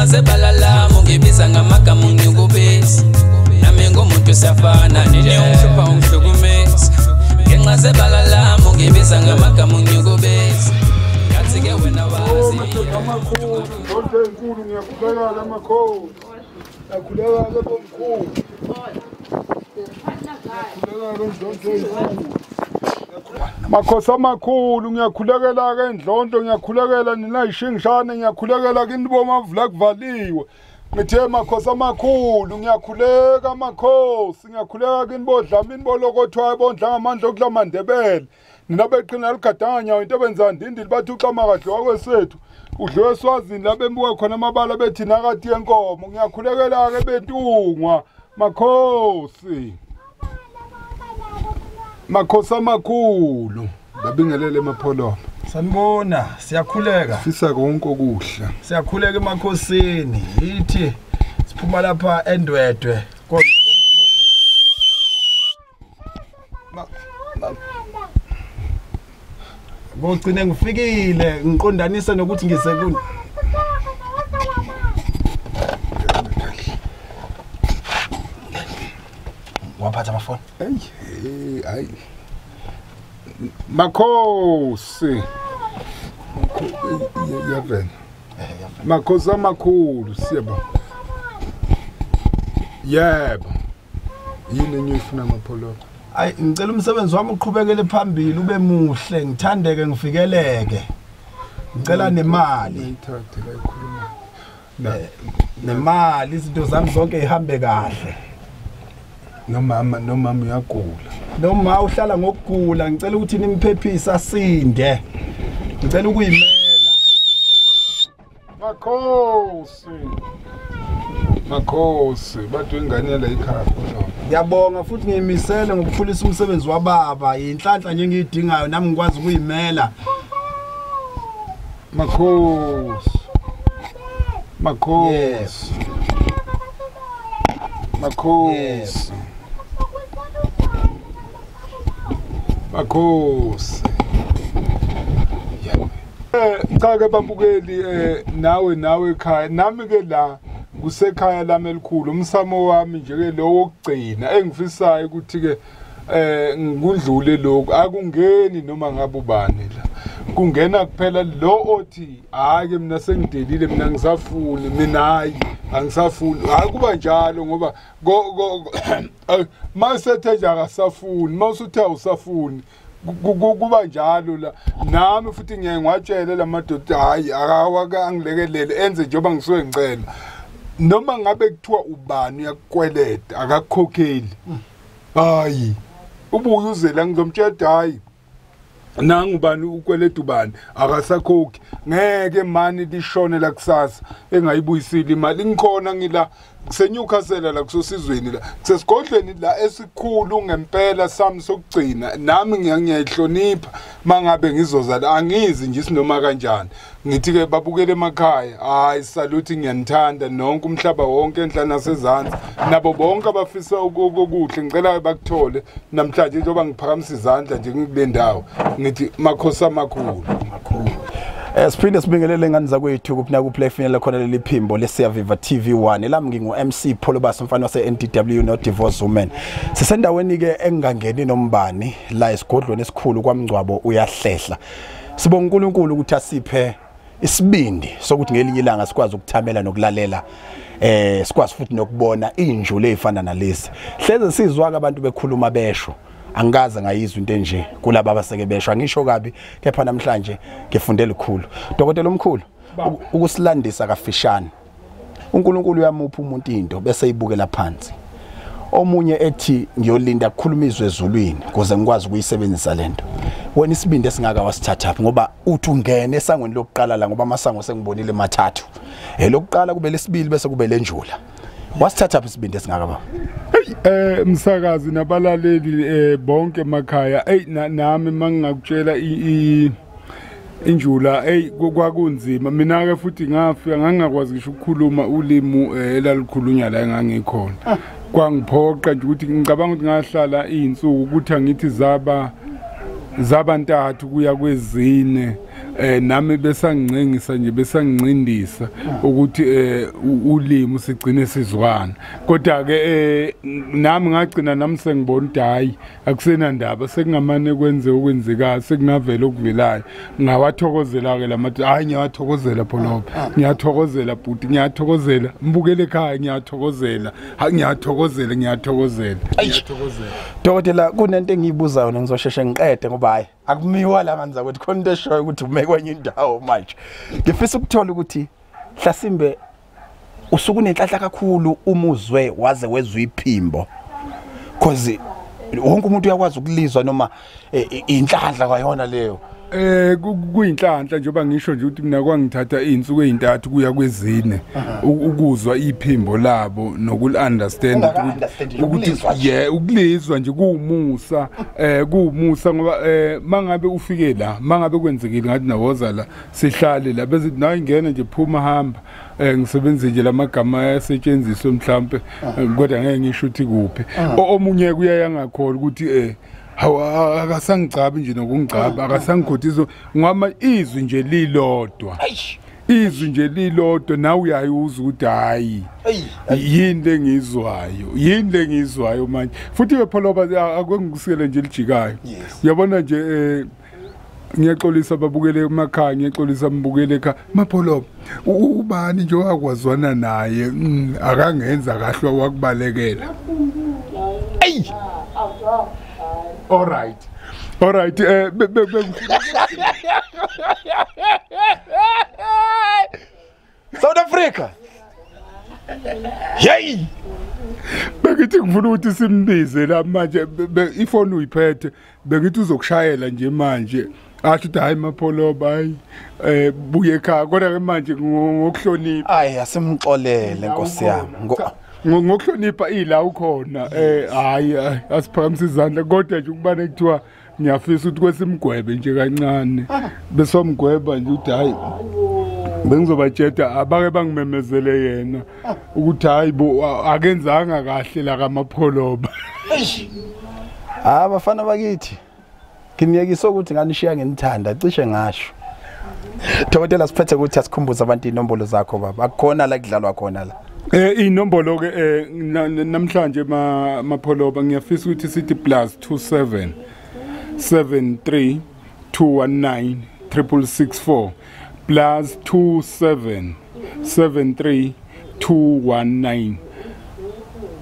Ngenxa zebala lami ungibiza ngamagama ungikubisa. Nami ngumuntu siyafana nje ungihlupha ungihlukumeza. Ngenxa zebala lami ungibiza ngamagama ungikubisa. Ngathi ke wena wazi. Amakhulu, ndodla enkulu ngiyakhuleka amakhosi. Ngiyakhuleka bomkhulu. Makhosi amakhulu ngiyakhulekela ke endlonto ngiyakhulekela nina ishingishane ngiyakhulekela kini bomavula kuvaliwe. Ngithe makhosi amakhulu ngiyakhuleka amakhosi ngiyakhuleka kini bodlamini bolokothwayo bondla ngamandla okulamandebele. Nina beqina ligadanya into ebenza ndindili bathi uxama kahle wakwesethu. Udliwe eSwazini la bembuka khona amabala bethi nakati yenkomo ngiyakhulekela ke bentungwa makhosi. Makhosi amakhulu babingelele emapholoba. Sanibona, siyakhuleka. Sifisa konke okuhle. Siyakhuleka emakhosini. Yithi siphuma lapha eNdwedwe kodwa bomkhulu. Ngogcine ngifikile ngiqondanisa nokuthi ngisekuni. Waphatha amafoni? Hey, hayi. Makhosi. Yavela. Makhosi amakhulu siyaba. Yebo. Yini enye ifuna amapholoba? Ayi ngicela umsebenzi wami uqhubekele phambili ube muhle ngithandeke ngifikeleke. Ngicela nemali. Ngithathe la ikhuluma. Nemali izinto zami zonke ihambe kahle. Nomama uyagula. Noma uhlala ngokugula ngicela ukuthi nimphephise asinde. Ngicela ukuyimela. Makhosi. Makhosi bathi ingane la ekhaya khona. Ngiyabonga futhi ngiyimisele ngokukhulisa umsebenzi wababa. Inhlanhla nje engiyidingayo nami ngikwazi ukuyimela. Makhosi. Makhosi. Makhosi. Makhosi. Cha ke babukeli nawe ekhaya nami ke la kusekhaya lami elikhulu umsamo wami nje ke lo wokugcina engifisayo ukuthi ke ngikudlule lokhu akungeni noma ngabe ubani la kungena kuphela lo othi hayi ke mina sengidelile mina ngisafuni mina hayi angisafuni hayi kuba njalo ngoba masethe nje akasafuni mawusuthe awusafuni kuba njalo la nami futhi ngiyaye ngiwatshele lamadoda hayi akawake angilekelele enze njengoba ngisuke ngicela noma ngabe kuthiwa ubani uyakukweleta akakukhokheli hayi ubuye uze la ngizomtshela hayi nangu ubani ukweleta ubani akasakhokhi ngeke mani lishone la kusasa engayibuyisile imali ngikhona ngila kuseNewcastle la kusosizweni la kusesigodlweni la esikhulu ngempela sami sokugcina nami ngiyayihlonipha mangabe ngizoza la angizi nje sinoma kanjani ngithi ke babukele emakhaya hayi salute ngiyanithanda nonke umhlaba wonke enhla nasezantsi nabo bonke abafisa okuhle ngicela bakuthole namhlanje njengoba ngiphakamisa izandla nje ngikule ndawo ngithi makhosi amakhulu makhulu. Siphinde sibingelele ngani zakwethu kuphi naku play khona leli phimbo leSiyaviva TV1 elami ngingu MC Pholobas umfana wase NDW no Divorce Woman. Sisendaweni ke engangeni nombani la esigodlweni esikhulu kwaMngcwabo uyahlehla. Sibonga uNkulunkulu ukuthi asiphe isibindi sokuthi ngelinye ilanga sikwazi ukuthamela nokulalela sikwazi futhi nokubona injulo ezifana nalesi. Hleze sizwa abantu bekhuluma besho angikaze ngayizwa into enje kulaba abaseke besho angisho kabi kepha namhlanje ngifunde likhulu. Dokotela omkhulu ukusilandisa kafishane uNkulunkulu uyamupha umuntu into bese ibukela phansi. Omunye ethi ngiyolinda ukukhuluma izwe ezulwini ukuze ngikwazi ukuyisebenzisa lento. Wena isibindi esingaka wasithatha ngoba uthi ungene esangweni lokuqala la ngoba amasango sengibonile mathathu. Elokuqala kube lesibili bese kube lenjula. Wasithatha isibindi esingaka baba? Msakazi nabalaleli bonke emakhaya hey nami mangingakutshela injula hey kwakunzima mina ke futhi ngafika ngangakwazi ngisho ukukhuluma ulimi elalikhulunywa la engangikhona kwangiphoqa nje ukuthi ngicabanga ukuthi ngahlala izinsuku ukuthi angithi zaba zabantathu kuya kwezine Nami besangincengisa nje, besangincindisa ukuthi ulimi sigcine sizwana. Kodwa ke nami ngagcina nami sengibona ukuthi hayi akusenandaba, sekungamane kwenze okwenzekayo, sekungavela okuvelayo. Ngawathokozela ke lamathi, hayi ngiyawathokozela Pholoba, ngiyathokozela bhuti, ngiyathokozela mbukele ekhaya, ngiyathokozela, ngiyathokozela, ngiyathokozela, ngiyathokozela. Dokotela, kunento engiyibuzayo ngizosheshe ngiqede ngoba hayi akumiwa la ngani zakwethu, khona into eshoyo ukuthi ume kwenye indawo manje. Ngifisa ukuthola ukuthi hlasimbe usuku nenhlanhla kakhulu umuzwe waze wezwe iphimbo, cause wonke umuntu uyakwazi ukulizwa noma inhlanhla kwayona leyo. Kuyinhlanhla njengoba ngisho nje ukuthi mina kwangithatha izinsuku ezintathu kuya kwezine ukuzwa iphimbo labo nokul-understand ukuthi ukulizwa nje kuwumusa, kuwumusa ngoba mangabe ufike la, mangabe kwenzekile ngathi nawoza la sihlale la, bese nayi ngena nje phuma hamba, ngisebenze nje lamagama ayasetshenziswe mhlambe, kodwa ngeke ngisho ukuthi kuphi. Omunye kuyaye angakholwa ukuthi hawu akasangigcabi nje nokungigcaba, akasangikhothisa ngoba izwi nje lilodwa, izwi nje lilodwa, nawe uyayuzwa ukuthi hayi yini lengizwayo, yini lengizwayo manje. Futhi ke Pholoba akungikusele nje lijikayo, uyabona nje. Ngiyaxolisa babukele emakhaya, ngiyaxolisa mbukele ekhaya. Mapholoba ubani nje owakwazwana naye akangenza kahle wakubalekela. Ey, all right, all right. South Africa. Hey, bengithi ngifuna ukuthi simbize la manje, ifoni uyiphethe, bengithi uzokushayela nje manje, asho ukuthi hayi Mapholoba, hayi buye ekhaya. Kodwa ke manje ngokuhlonipha, hayi asimxolele Nkosi yami, ngokuhlonipha ila ukhona, hayi asiphakamise izandla. Kodwa nje ukubane kuthiwa ngiyafisa ukuthi kwesimgwebe nje kancane, besomgweba nje ukuthi hayi bengizobatshela abake bangimemezele yena ukuthi hayi bo akenzanga kahle la kaMapholoba. Ah bafana bakithi, nginiyekisa ukuthi nganishiya nginithanda, cishe ngasho. Dokotela, siphethe ukuthi asikhumbuze abantu inombolo zakho baba, akukhona la kudlalwa khona la. Inombolo ke namhlanje Mapholoba ngiyafisa ukuthi sithi +27 73 219 664, +27 73 219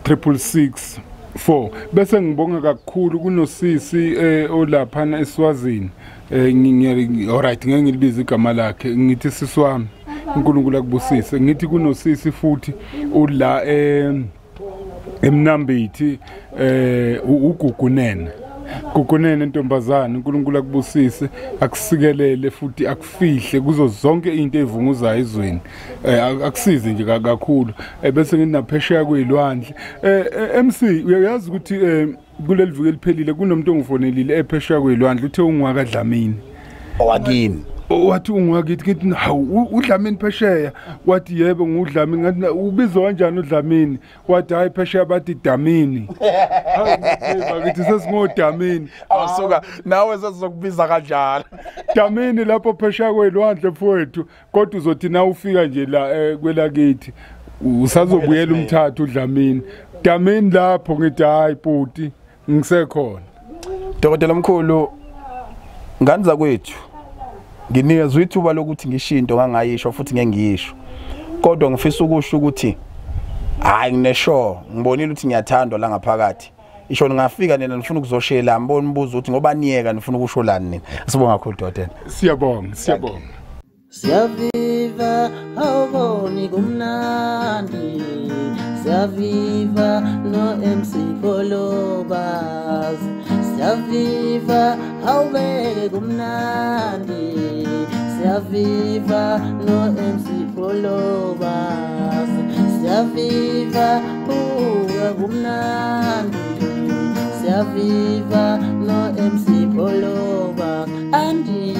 664. Bese ngibonga kakhulu kunosisi olaphana eSwazini, alright ngeke ngilibize igama lakhe, ngithi sisi wami uNkulunkulu akubusise. Ngithi kunosisi futhi ula eMnambithi, uGugunene, Gugunene ntombazane, uNkulunkulu akubusise, akusikelele futhi akufihle kuzo zonke into evunguzayo ezweni, akusize nje kakhulu. Bese nginaphesheya kwezilwandle. MC, uyazi ukuthi kuleli viki eliphelile kunomuntu ongifonelile ephesheya kwezilwandle, uthe ungwaka Dlamini owakini, wathi ungwakithi, ngithi hawu uDlamini phesheya, wathi yebo nguDlamini. Ngathi ubizwa kanjani uDlamini? Wathi hayi phesheya bathi Damini. Hayi bakithi sesingodamini. Awusuka nawe sesizokubiza kanjalo Damini lapho phesheya kwelwandle mfowethu. Kodwa uzothi na ufika nje la kwelakithi usazobuyela umthatha uDlamini, Damini lapho. Ngithi hayi bhuti ngisekhona. Dokotela omkhulu, ngani zakwethu, nginikezwe ithuba lokuthi ngisho into ngangayisho futhi ngeke ngiyisho, kodwa ngifisa ukusho ukuthi hayi ngineshow, ngibonile ukuthi ngiyathandwa la ngaphakathi. Isho ningafika nina nifuna ukuzoshela, ngibona umbuzo ukuthi ngoba niyeka nifuna ukusho lani nina. Sibonga kakhulu dokotela. Siyabonga, siyabonga. Siyaviva awuboni kumnandi, siyaviva no MC Pholobas, siyaviva awubeke kumnandi, siyaviva no MC Pholobas, siyaviva buka kumnandi, siyaviva no MC Pholoba. Andi